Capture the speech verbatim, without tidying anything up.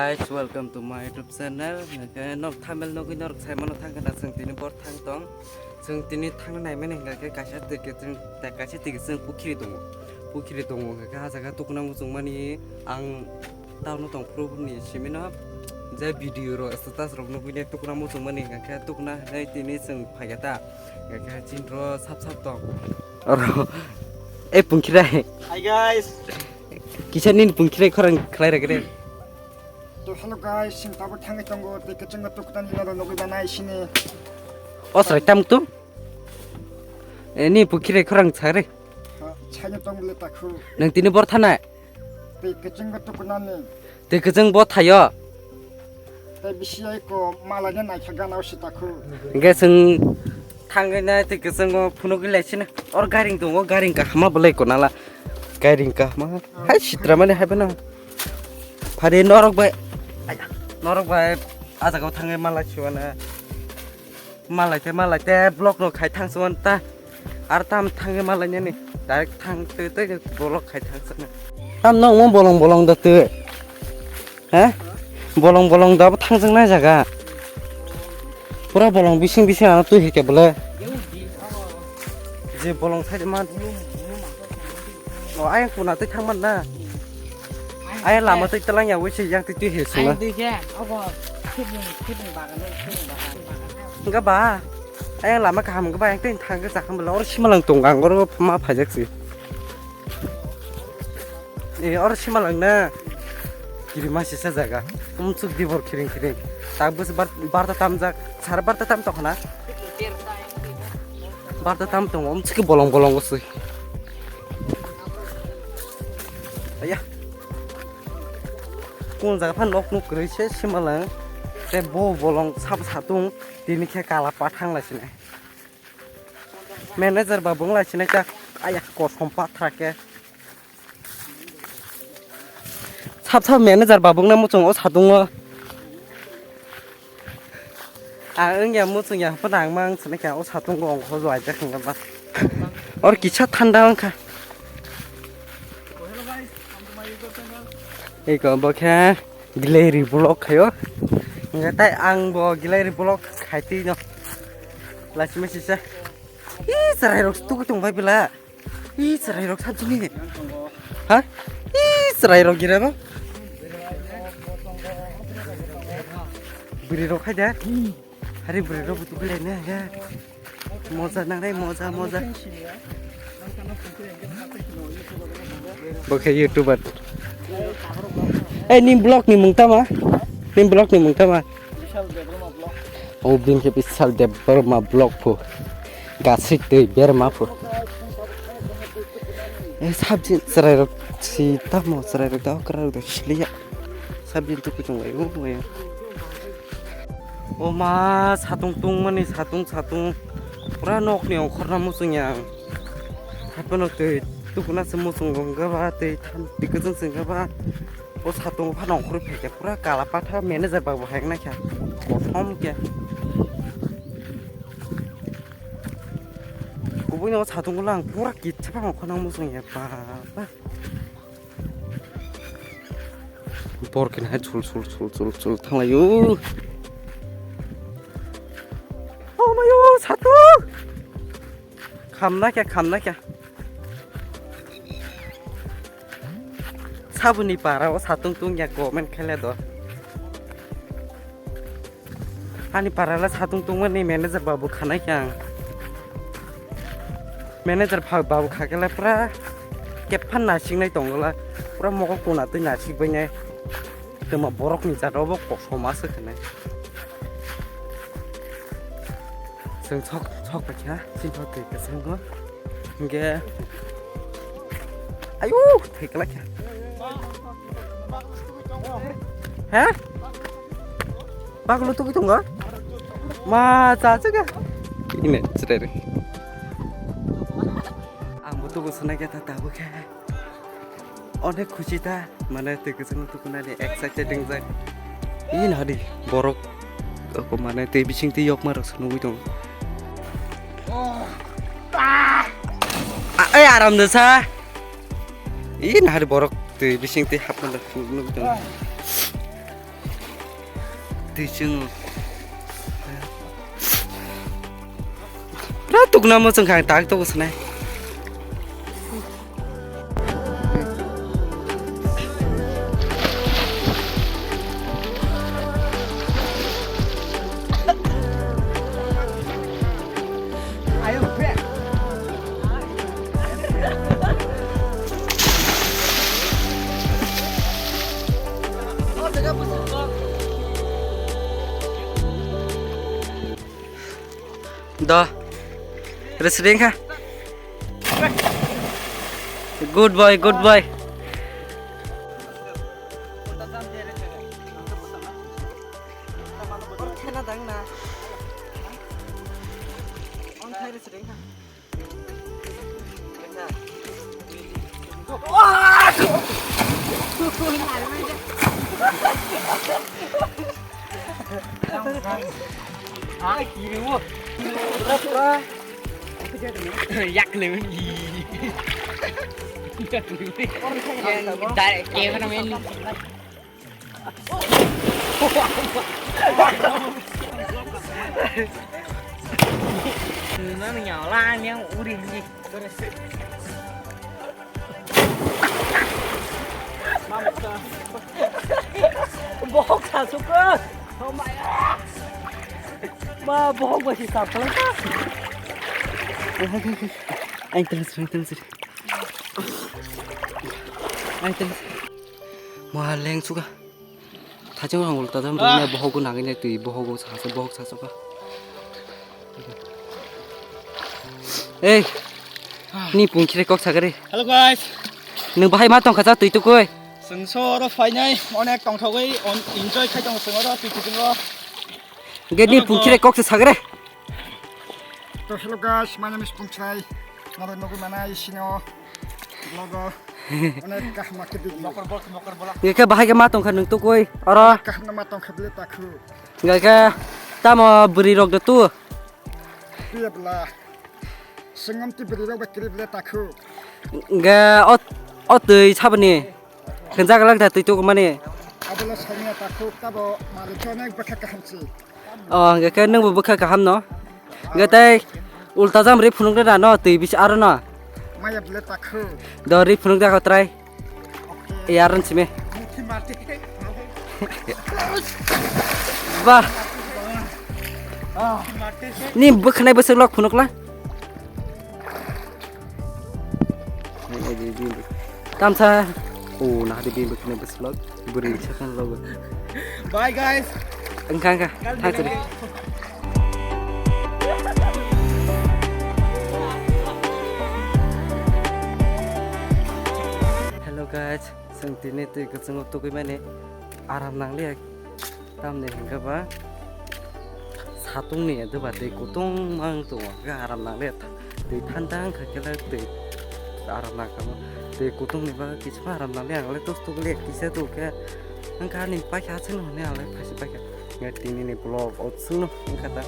Guys, welcome to my YouTube channel. Hwnkhe nok thumbnail nugwi norok sai mano thang khna chwng tini bor thang tong. Chwng tini thang nai mani hwnkha khe kaisa twi kwchwng, kaisa twi kwchwng pukhiri tongo. Pukhiri tongo hwnkha khe ah jaga tukuna muchung mani ang town o tong phuru ni simi no je video rok status rok nugwi ne tukuna muchung mani hwnkha khe tukuna hinwi tini chwng phai kha ta. Hwnkha khe chini ro sap sap tong. Oro e pungkhirai. Hi guys. Kisa nini pungkhirai khorang khlai rwgwi re. To hello guys, sing tabuk thangwi tongo, tei kwchwngno tukutani noro nugwi banai sini. O srai tam tu? E, ni pungkhirai khorang sagre. Ha, chaino tong bile takhu. Nang tini bor thanai? Tei kwchwngno tukunani. Tei kwchwng bo thaio. Tei bisi ai ko mala ne naikha gana o si takhu. Hwnkhe chwng thangwi na tei kwchwng o phunugwi lai sini. Or garing tongo, garing kahama belai konala. Garing kahama. Hai sitra mani hai bana. Phari norok bai. Norok bai ah jaga o thangwi malai siwana. Malai te, malai te, vlog no khai thang suan ta. Ar tam thangwi malai nani. Direct thang te, te vlog khai thang suan. Tam no mo bolong bolong da te. He? Bolong bolong da bo thang jang nai jaga. Pura bolong bising bising ano twi hike bole. Je bolong sai man. O ayang kuna twi thang man na. Ayang lama twi talang ya wese yang twi twi he sung na. Ayang twi khe, obo khibni, khibni bagan, khibni bagan, bagan. Enggak ba. Ayang lama kaham enggak ba yang twi thang ke sakam bela or simalang tong ang or ma phajak si. E or simalang na. Kiri masi sa jaga. Umsuk dibor khiring khiring. Tak bus bar barta tamjak. Sar barta tam tokna. Barta tam tong umsuk bolong bolong usui. Aya. Kun jaga phan nok nuk kwrwi se simalang. Te bo bolong sab satung tini khe kala pathang lai sini. Manager ba bung lai sini ta. Aya kosom pathra khe. Sab sab manager ba bung na muchung o satung o. Ang wngya muchung ya phano ang mang sini khe o satung o ongkho lai jak wngkha ba. Or kisa thanda wngkha. Eko bo khe gilai ri vlog khayo. Hwnkhe tai ang bo gilai ri vlog khai twi no. Laisima sisa. Ih, chwrai rok tugui tong bai bela. Ih, chwrai rok sabjini. Ha? Ih, chwrai rok gira ba. Bwrwi rok khai da. Hari bwrwi rok butuh bwlai ne ya. Moja nangnai, moja, moja. Bo khe YouTuber. Eh, ni vlog ni mung tama? Ni vlog ni mung tama? O bin khe Bishal Debbarma vlog pho. Gasik tei berma pho. Eh, sabji chwrai rok si tamo chwrai rok da okra rok da siliya. Sabji tuku chung lai o. O ma, satung tungmani, satung, satung. Pura nokni ongkhorna muchung ya ang. Haphano twi tukuna se muchung wngkha ba, twi tham twi kwchwng se wngkha ba. O satung phano ongkhorwi phaikha, pura kala patha manager babu hai wngnaikha. Kothom khe. Kubui no satung ulo ang pura kitsa phano ongkhorna muchung ya, ba, ba. Bor khe hai chul chul chul chul chul thanglaio. Oh mayo, satung. Khamna khe, khamna khe. Sabuni para o satung tung ya comment khaile do. Ani parala satung tungmani manager babu khanai khe ang. Manager pha-, babu khakhe le pura kephan nasiknai tongo la. Pura mokol kuna twi nasik bainai. Tuma borokni jat obo kosom aswk hinwi. Chwng sok, sok paikha, chini thok twi kwchwng go. Hingke. Ayu, thwi kwlai kha. He? Bagulu tugui tongo? Ma, cha cha ga. Ine, chire re. Ang bo tugu sunai khe ta tabu khe. Onek khusi ta, mane twi kwchwng tukunani excited wngjak. Ine hadi borok. Ako mane tei bising tei yokma rok se nugui tongo. A, ei aram de sa. Ih, nahari borok tei bising tei hapna da nugui tongo. Chwng pura tuknamo chwng kha, tak tok sanai. Da. Resring kha. Good boy, good boy. Yak le. Yak le. Direct camera man. Nang nyala nyang uri ni. Bohok sasuk. Ma bohok basi sapla. Aing terus, aing terus. Aing terus. Ma leng suka. Thajang rang ulta jam rwmani bohogo nangini twi bohogo sasa bohok sasa ka. Ei, ni pungkhire kok sagari. Hello guys. Nwng bahai ma tongkha cha twi tukui. Chwng so oro phainai onek tongthogwi on-, enjoy khai tongo chwng oro twi twi chwng o. Ge ni pungkhire kok se sagari. To hello guys, my name is Pungchai. Naro nogwi manai sino vlog o. Onek kaham ma khe video. Hingke bahai khe ma tongkha nwng tukui oro. Kaham no ma tongkha bile takhu. Hingke tamo bwrwi rok de tu. Piya bla. Sengam ti bwrwi rok ba kiri bile takhu. Hingke o, o twi sabani. Khenjak lak da twi tukmani. Abono songya takhu tabo malik khe onek bwkha kaham si. O, hingke khe nwngbo bwkha kaham no. Hingke tei ulta jam ri phunuk da no twi bisi aro no. Maya bile takhu. Do ri phunuk da ko trai. Yaran sime. Ba. Ni bwkhanai bwswk lok phunuk la. Tamsa. O, nah di bini bwkhanai bwswk lok. Bwrwi sakan logo. Bye guys. Engka engka. Thang sini. Hello guys, chwng tini twi kwchwngo tugwi mani aram nangliya. Tamni hwnkhe ba satungni ado ba twi kutung mang tongo, hwnkhe aram nangliya, twi thanda wngkha khe twi aram nangkha, twi kutungni bagwi kisa aram nangliya, ang le tus tuk le kisa tuk khe wngkha ani paikha aswk hwnwi ang le phaisi paikha, hwnkhe tinini vlog o chwngno wngkha ta.